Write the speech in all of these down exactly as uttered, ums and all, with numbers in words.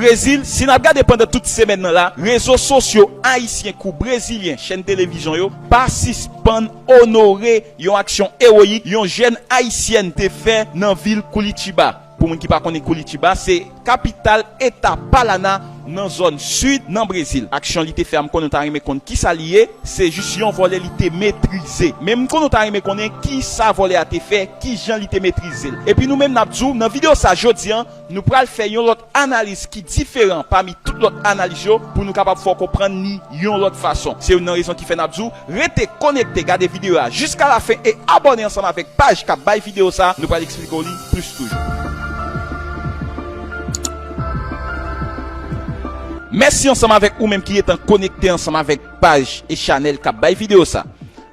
Brezil, si n ap gade pandan tout semèn nan la, rezo sosyo ayisyen kou brezilyen, chèn televizyon yo, pa sispann onore yon aksyon ewoyik yon jèn ayisyèn te fè nan vil Curitiba. Pou moun ki pa konnen, Curitiba se kapital eta Paraná nan zòn sid nan Brezil. Aksyon li te fè a, m konnen w ta renmen konn kisa li ye, se jis yon vòlè li te metrize. Men m konnen w ta renmen konnen kisa vòlè a te fè, kijan li te metrize l. Epi nou menm n ap di w, nan videyo sa jodi a, nou pral fè yon lòt analiz ki diferan pami tout lòt analiz yo pou nou kapab fè w konprann li yon lòt fason. Se youn nan rezon ki fè n ap di w rete konekte, gade videyo a jiska lafen e abòne ansanm avèk paj k ap bay videyo sa, nou pral eksplike w li plis toujou. Mèsi ansanm avèk ou menm ki gentan konekte ansanm avèk paj e chanèl k ap bay videyo sa.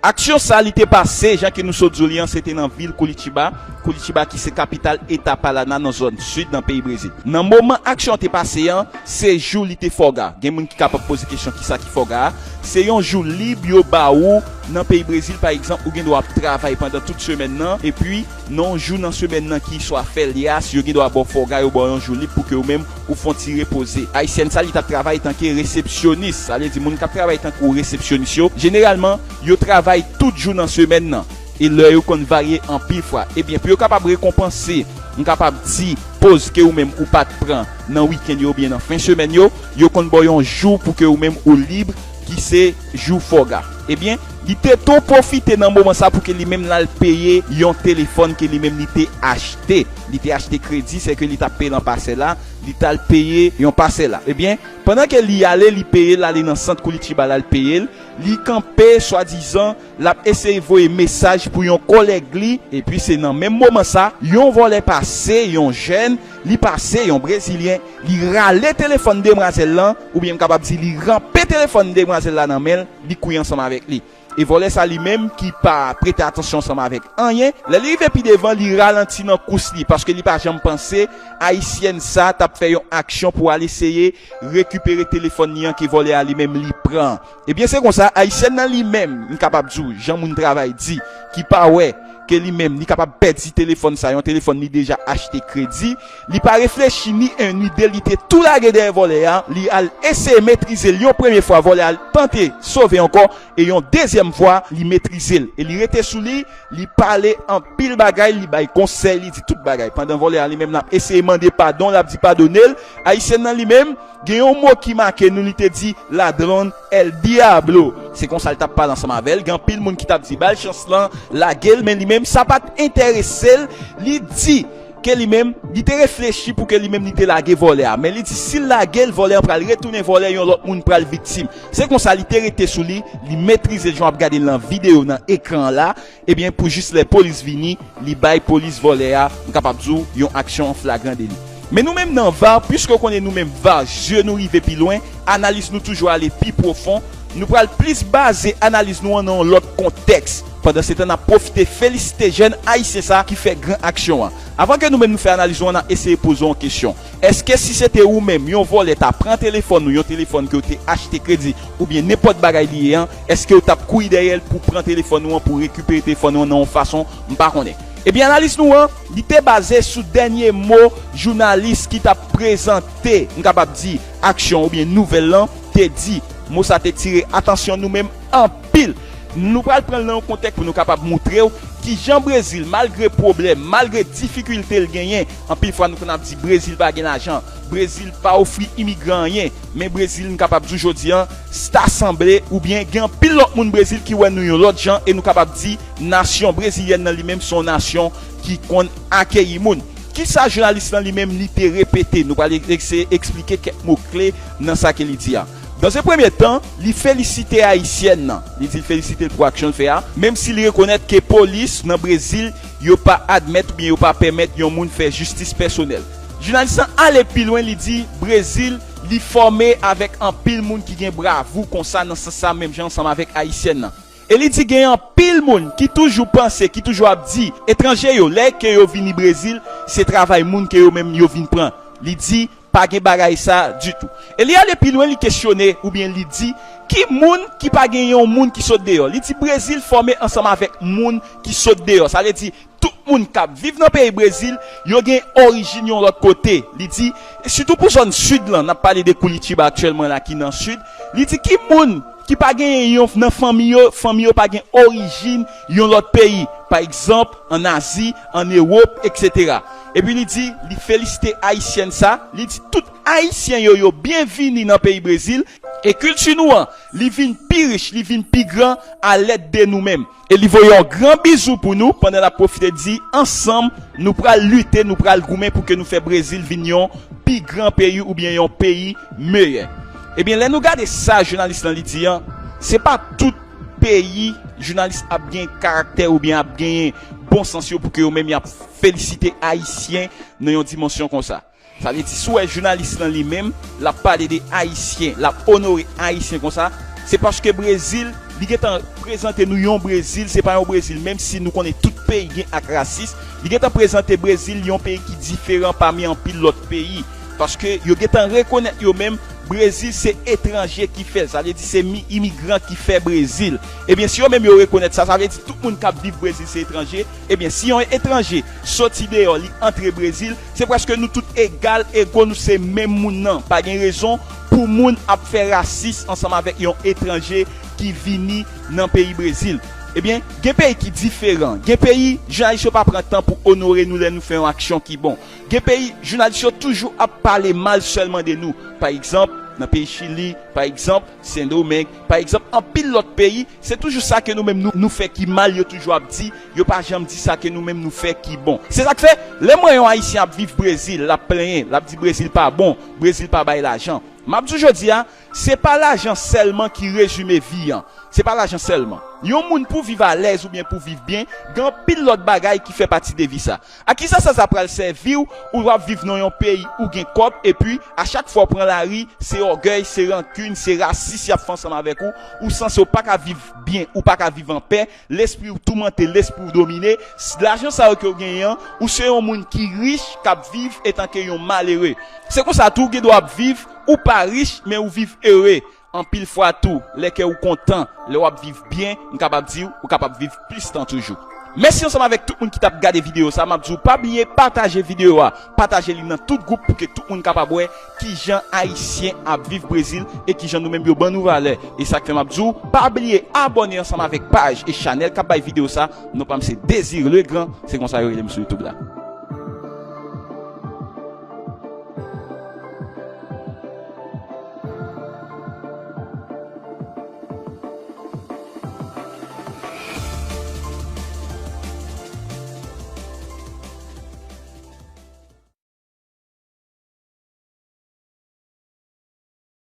Aksyon sa li te pase, jan ke nou sot di w li an, se te nan vil Curitiba, Curitiba ki se kapital eta Paraná nan zòn sid nan peyi Brezil. Nan moman aksyon an te pase an, se jou li te fòga. Gen moun ki kapab poze kesyon kisa ki fòga a. Se yon jou lib yo ba ou nan peyi Brezil, pa egzanp, ou gen dwa ap travay pandan tout semèn nan, epi nan yon jou nan semèn nan ki swa fèlyas, yo gen dwa ba w fòga, yo ba w yon jou lib pou ke ou menm ou fè yon ti repoze. Ayisyèn sa, li t ap travay tanke resepsyonis. Sa vle di, moun k ap travay tankou resepsyonis yo, jeneralman, yo travay tout jou nan semèn nan. E lè yo konn varye anpil fwa. Ebyen, pou yo kapab rekonpanse, m kapab di, poz ke ou menm ou pa t pran nan wikenn yo oubyen nan fen semèn yo, yo konn ba w yon jou pou ke ou menm ou lib, ki se jou fòga. Ebyen, li te tou pwofite nan moman sa pou ke li menm l al peye yon telefòn ke li menm li te achte. Li te achte kredi, se ke li t ap peye l an pasè la, li t al peye yon pasè la. Ebyen, pandan ke li ale, li peye l, l ale nan sant Curitiba la, l peye l, li kanpe, swadizan, l ap eseye voye mesaj pou yon kòlèg li, epi se nan menm moman sa, yon vòlè pase, yon jèn, li pase, yon brezilyen, li rale telefòn demwazèl lan, oubyen m kapab di li ranpe telefòn demwazèl la nan men l, li kouri ansanm avèk li. E vòlè sa li menm ki pa prete atansyon ansanm avèk anyen, lè li rive pi devan, li ralanti nan kous li, paske li pa janm panse ayisyèn sa t ap fè yon aksyon pou al eseye rekipere telefòn li an ke vòlè a li menm li pran. Ebyen, se konsa, ayisyèn nan li menm, m kapab di w, jan moun travay di, ki pa wè ke li menm, li kapab pèdi telefòn sa, yon telefòn li deja achte kredi, li pa reflechi ni en ni de, li te tou lage dèyè vòlè a, li al eseye metrize l yon premye fwa, vòlè a tante sove ankò, e yon dezyèm fwa, li metrize l. E li rete sou li, li pale anpil bagay, li bay konsèy, li di tout bagay. Pandan vòlè a li menm l ap eseye mande padon, l ap di padone l, ayisyèn nan li menm, gen yon mo ki make nou, li te di, ladrón el diablo. Se konsa l t ap pale ansanm avè l. Gen anpil moun ki t ap di, ba l chans lan, lage l, men li menm, sa pa t enterese l. Li di ke li menm, li te reflechi pou ke li menm li te lage vòlè a. Men li di, si l lage l, vòlè an pral retounen vòlè, yon lòt moun pral viktim. Se konsa li te rete sou li, li metrize l, jan w ap gade l nan videyo nan ekran an la. Ebyen, pou jis lè polis vini, li bay polis vòlè a, m kapab di w, yon aksyon an flagran deli. Men nou menm nan var, piske w konnen nou menm var, zye nou rive pi lwen, analiz nou toujou ale pi pwofon, nou pral plis baze analiz nou an nan yon lòt kontèks. Pandansetan, n ap pwofite felisite jèn ayisyen sa a ki fè gran aksyon an. Avan ke nou menm nou fè analiz nou an, n a eseye poze w yon kesyon. Èske si se te ou menm, yon vòlè ta pran telefòn ou, yon telefòn ke w te achte kredi, oubyen nenpòt bagay li ye an, èske w t ap kouri dèyè l pou pran telefòn ou an, pou rekipere telefòn ou an nan yon fason, m pa konnen. Ebyen, analiz nou an, li te baze sou dènye mo jounalis ki t ap prezante, m kapab di, aksyon oubyen nouvèl lan, te di. Mo sa te tire atansyon nou menm anpil. Nou pral pran l nan yon kontèks pou nou kapab moutre w kijan Brezil, malgre pwoblèm, malgre difikilte l genyen, anpil fwa nou konn ap di Brezil pa gen lajan, Brezil pa ofri imigran anyen, men Brezil, m kapab di w jodi an, ta sanble, oubyen gen anpil lòt moun Brezil ki wè nou yon lòt jan, e nou kapab di nasyon brezilyèn nan li menm se yon nasyon ki konn akeyi moun. Kisa jounalis lan li menm li te repete? Nou pral eseye eksplike kèk mo kle nan sa ke li di a. Dans un premier temps, li felisite ayisyèn nan. Li di l felisite l pou aksyon l fè a, menm si li rekonèt ke polis nan Brezil, yo pa admèt oubyen yo pa pèmèt yon moun fè jistis pèsonèl. Jounalis lan ale pi lwen, li di, Brezil, li fòme avèk anpil moun ki gen bravou konsa nan sans sa menm jan ansanm avèk ayisyèn nan. E li di gen anpil moun ki toujou panse, ki toujou ap di, etranje yo, lè ke yo vini Brezil, se travay moun ke yo menm yo vin pran. Li di, pa gen bagay sa ditou. E li ale pi lwen, li kesyone, oubyen li di, ki moun ki pa gen yon moun ki sot deyò? Li di, Brezil fòme ansanm avèk moun ki sot deyò. Sa vle di, tout moun k ap viv nan peyi Brezil, yo gen orijin yon lòt kote. Li di, sitou pou zòn sid lan, n ap pale de Curitiba aktyèlman la ki nan sid, li di ki moun ki pa genyen yon nan fanmi yo, fanmi yo pa gen orijin yon lòt peyi, pa egzanp, ann Azi, ann Ewòp, etsetera. Epi li di, li felisite Ayisyèn sa, li di tout Ayisyen yo, yo byenvini nan peyi Brezil, e kilti nou an, li vin pi rich, li vin pi gran alèd de nou menm. E li voye yon gran bizou pou nou pandan l ap pwofite di, ansanm, nou pral lite, nou pral goumen pou ke nou fè Brezil vin yon pi gran peyi oubyen yon peyi meyè. Ebyen, lè nou gade sa jounalis lan li di an, se pa tout peyi jounalis ap gen karaktè oubyen ap genyen bon sans yo pou ke yo menm y ap felisite Ayisyen nan yon dimansyon konsa. Sa vle di, si w wè jounalis lan li menm, l ap pale de Ayisyen, l ap onore Ayisyen konsa, se paske Brezil, li gentan prezante nou yon Brezil, se pa yon Brezil, menm si nou konnen tout peyi gen ak rasis, li gentan prezante Brezil yon peyi ki diferan pami anpil lòt peyi. Paske yo gentan rekonèt yo menm, Brezil se etranje ki fè l, sa vle di se mi-, imigran ki fè Brezil. Ebyen, si yo menm yo rekonèt sa, sa vle di tout moun k ap viv Brezil se etranje. Ebyen, si yon etranje soti deyò, li antre Brezil, se prèske nou tout egal, ego, nou se menm moun nan. Pa gen rezon pou moun ap fè rasis ansanm avèk yon etranje ki vini nan peyi Brezil. Ebyen, gen peyi ki diferan. Gen peyi, jounalis yo pa pran tan pou onore nou lè nou fè yon aksyon ki bon. Gen peyi, jounalis yo toujou ap pale mal sèlman de nou. Pa egzanp, nan peyi Chili, pa egzanp, Sendomeng, pa egzanp, anpil lòt peyi, se toujou sa ke nou menm nou, nou fè ki mal, yo toujou ap di, yo pa janm di sa ke nou menm nou fè ki bon. Se sa k fè, lè m wè yon Ayisyen ap viv Brezil, l ap plenyen, l ap di Brezil pa bon, Brezil pa bay lajan. M ap di w jodi a, se pa lajan sèlman ki rezime vi an. Se pa lajan sèlman. Yon moun pou viv alèz oubyen pou viv byen, gen anpil lòt bagay ki fè pati de vi sa. A kisa sa, sa pral sèvi w, ou w ap viv nan yon peyi ou gen kòb, epi a chak fwa w pran lari, se ògèy, se rankin, se rasis y ap fè ansanm avèk ou, ou sanse w pa ka viv byen, ou pa ka viv anpè, lespri w toumante, lespri w domine, s-, lajan sa yo ke w genyen an, ou se yon moun ki rich, k ap viv etanke yon malere. Se konsa tou, ou gen dwa ap viv, ou pa rich, men ou viv ere. Anpil fwa tou, lè kè w kontan, lè w ap viv byen, m kapab di w, ou kapab viv plis tan toujou. Mèsi ansanm avèk tout moun ki t ap gade videyo sa, m ap di w pa bliye pataje videyo a, pataje li nan tout gwoup pou ke tout moun kapab wè kijan Ayisyen ap viv Brezil e kijan nou menm yo ban nou valè. E sa k fè m ap di w, pa bliye abòne ansanm avèk paj e chanèl k ap bay videyo sa, non pa m se Désir Legrand, se konsa yo rele m sou YouTube la.